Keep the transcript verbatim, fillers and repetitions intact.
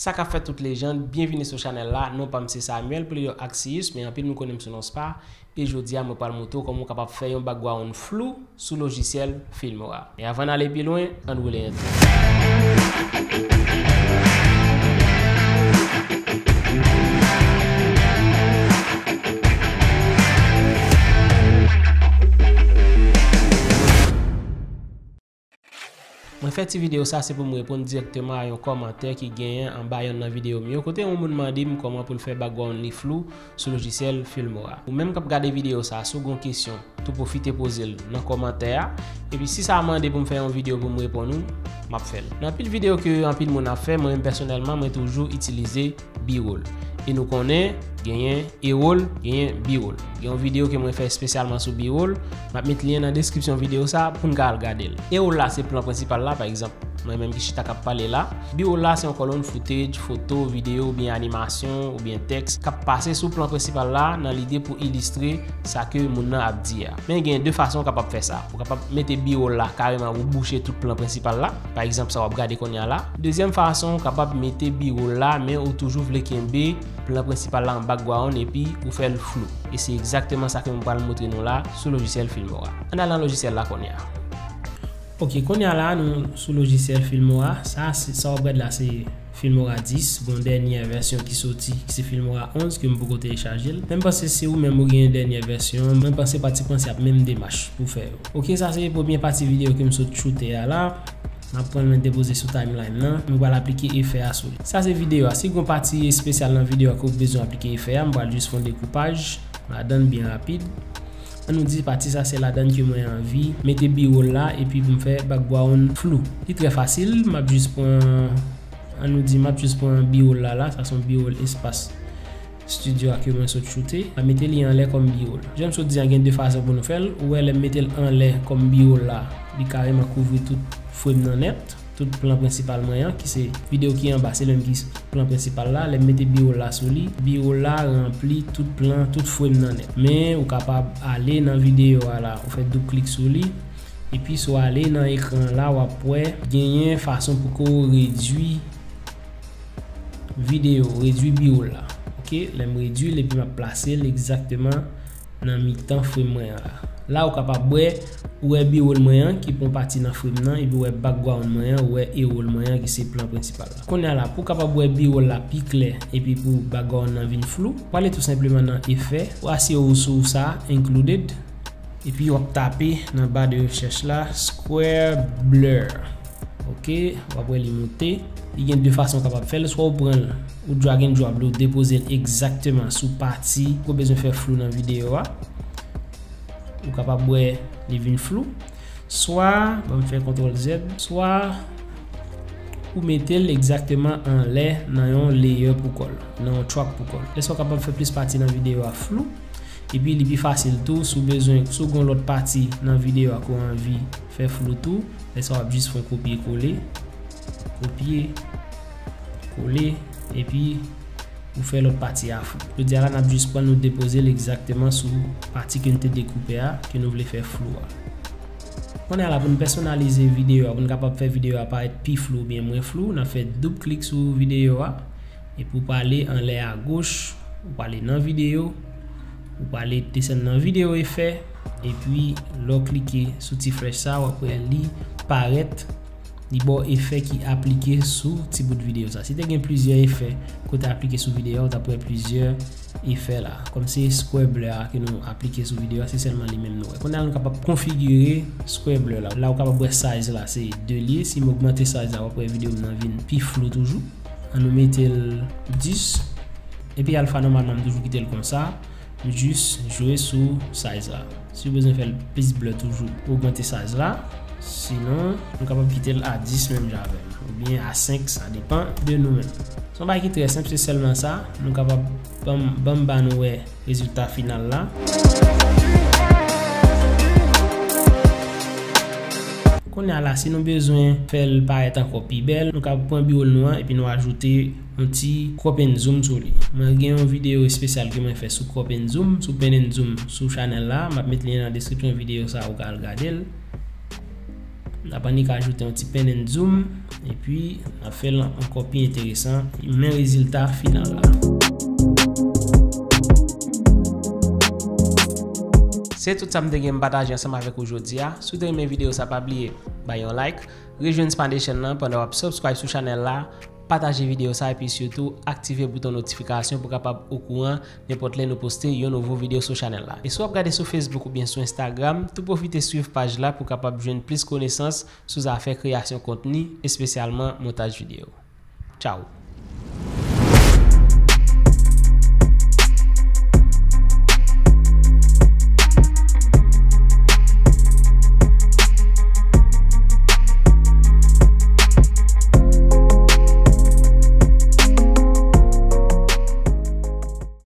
Sa k ap fèt tout lejann, byenvini sou chanèl la. Non pa m se Samuel Plido Axius, men anpil moun konnen m sou non Spa. E jodi a, mwen pral montre w kòman w kapab fè yon background flou sou lojisyèl Filmora. E avan n ale pi lwen, ann woule entwo. Mwen fè ti videyo sa, se pou m reponn dirèkteman a yon kòmantè ki genyen anba yonn nan videyo m yo, kote yon moun mande m kòman pou l fè background li flou sou lojisyèl Filmora. Ou menm k ap gade videyo sa, si w gen yon kesyon, tou pwofite poze l nan kòmantè a. Epi si sa mande pou m fè yon videyo pou m reponn ou, m ap fè l. Nan anpil videyo ke anpil moun ap fè, mwen menm pèsonèlman, mwen toujou itilize B-roll. E nou konnen, genyen A-roll, genyen B-roll. Gen yon videyo ke mwen fè espesyalman sou B-roll. M ap met lyen nan deskripsyon videyo sa pou n ka al gade l. A-roll la se plan prensipal la, pa egzanp, mwen menm ki chita k ap pale la. B-roll la se yon kòlonn footage, foto, videyo oubyen animasyon oubyen tèks k ap pase sou plan prensipal la nan lide pou ilistre sa ke moun nan ap di a. Men gen de fason w kapab fè sa. Ou kapab mete B-roll la kareman ou bouche tout plan prensipal la. Pa egzanp, sa w ap gade kounye a la. Dezyèm fason, ou kapab mete B-roll la, men ou toujou vle kenbe plan prensipal la an background epi ou fè l flou. E se egzakteman sa ke mwen pral montre nou la sou lojisyèl Filmora. Ann al nan lojisyèl la kounye a. Ok, kounye a la, nou sou lojisyèl Filmora. Sa, se, sa w ap gade la, se Filmora dis, bon, dènyè vèsyon ki soti, ki se Filmora onz, ke m poko telechaje l. Men m panse si ou menm ou gen dènyè vèsyon, mwen panse pati franse ap menm demach pou fè yo. Ok, sa se premye pati videyo ke m sot choute a la. M ap pran l, mwen depoze sou timeline nan. Mwen pral aplike efè a sou li. Sa se videyo a. Si gen yon pati espesyal nan videyo a ke w bezwen aplike efè a, m pral jis fè yon dekoupaj ladan l byen rapid. Ann nou di pati sa se ladan l ke mwen anvi mete B-roll la epi pou m fè background flou. Li trè fasil, m ap jis pran, ann nou di m ap jis pran B-roll la la, sa se yon B-roll espas studio a ke mwen sot choute. M ap mete li anlè kòm B-roll. Jan m sot di a, gen de fason pou nou fè l. Ou wè lè m mete l anlè kòm B-roll la, li kareman kouvri tout frame nan nèt. Tout plan prensipal mwen an, ki se videyo ki anba, se li menm ki plan prensipal la. Lè m mete B-roll la sou li, B-roll la ranpli tout plan, tout frame nan nèt. Men ou kapab ale nan videyo a la, ou fè doub klik sou li, epi si w ale nan ekran an la, w ap wè genyen fason pou ke w redui videyo, redui B-roll la. Ok, lè m redui l, epi m ap plase l egzakteman nan mitan frame mwen an la. La ou kapab wè, ou wè B-roll mwen an ki pran pati nan frame nan, epi ou wè background mwen an, ou wè A-roll mwen an ki se plan prensipal la. Kounye a la, pou w kapab wè B-roll la pi klè, epi pou background nan vin flou, ou ale tou senpleman nan efè, ou asire w sou sa, included, epi w ap tape nan ba de rechèch la, square blur. Ok, w ap wè li moute. Li gen de fason w kapab fè l, swa ou pran l, ou dra-, gen dwa pou w depoze l egzakteman sou pati ke w bezwen fè flou nan videyo a. Ou kapab wè li vin flou. Swa, ban m fè kontwòl Z, swa ou mete l egzakteman anlè nan yon layer pou kò l, nan yon track pou kò l. Lè sa w kapab fè plis pati nan videyo a flou. Epi li pi fasil tou, si w bezwen, si w gen yon lòt pati nan videyo a ke w anvi fè flou tou, lè sa w ap jis fè yon kopye kole, kopye kole, epi ou fè lòt pati a flou. Jodi a la, n ap jis pran, nou depoze l egzakteman sou pati ke n te dekoupe a, ke nou vle fè flou a. Kounye a la, pou n pèsonalize videyo a, pou n kapab fè videyo a parèt pi flou oubyen mwen flou, n ap fè doub klik sou videyo a. Epi w prale anlè agoch, ou prale nan videyo, ou prale desann nan videyo efè, epi lè w klike sou ti flèch sa, w ap wè li parèt, li ba w efè ki aplike sou ti bout videyo sa. Si te gen plizyè efè ke w te aplike sou videyo a, ou t ap wè plizyè efè la. Kòm se square blur a ke nou aplike sou videyo a, se sèlman li menm nou wè. Kounye a nou kapab konfigire square blur la. La ou kapab wè size la, se de li ye. Si m ogmante size la, w ap wè videyo m nan vin pi flou toujou. Ann nou mete l dis. Epi alfa, nòmalman, m toujou kite l konsa. M jis jwe sou size la. Si w bezwen fè l plis blur toujou, ogmante size la. Sinon, nou kapab kite l a dis menm jan avè l. Oubyen a senk, sa depann de nou menm. Se yon bagay ki trè senp, se sèlman sa. Nou kapab ban m, ban m ba nou wè rezilta final la. Kounye a la, si nou bezwen fè l parèt ankò pi bèl, nou ka pran B-roll nou an epi nou ajoute yon ti crop and zoom sou li. Mwen gen yon videyo espesyal ke mwen fè sou crop and zoom, sou pan and zoom sou chanèl la. M ap met lyen nan deskripsyon videyo sa, ou ka al gade l. N ap annik ajoute yon ti pan and zoom, epi n ap fè l ankò pi enteresan. Men rezilta final la. Se tout sa m te gen m pataje ansanm avèk ou jodi a. Si w te renmen videyo sa, pa bliye bay yon like, rejwenn Spanish Channel nan pandan w ap subscribe sou chanèl la, pataje videyo sa, epi sitou aktive bouton notifikasyon pou w kapab okouran nenpòt lè nou poste yon nouvo videyo sou chanèl la. E si w ap gade sou Facebook oubyen sou Instagram, tou pwofite swiv paj la pou w kapab jwenn plis konesans sou zafè kreyasyon kontni, espesyalman montaj videyo. Tchao!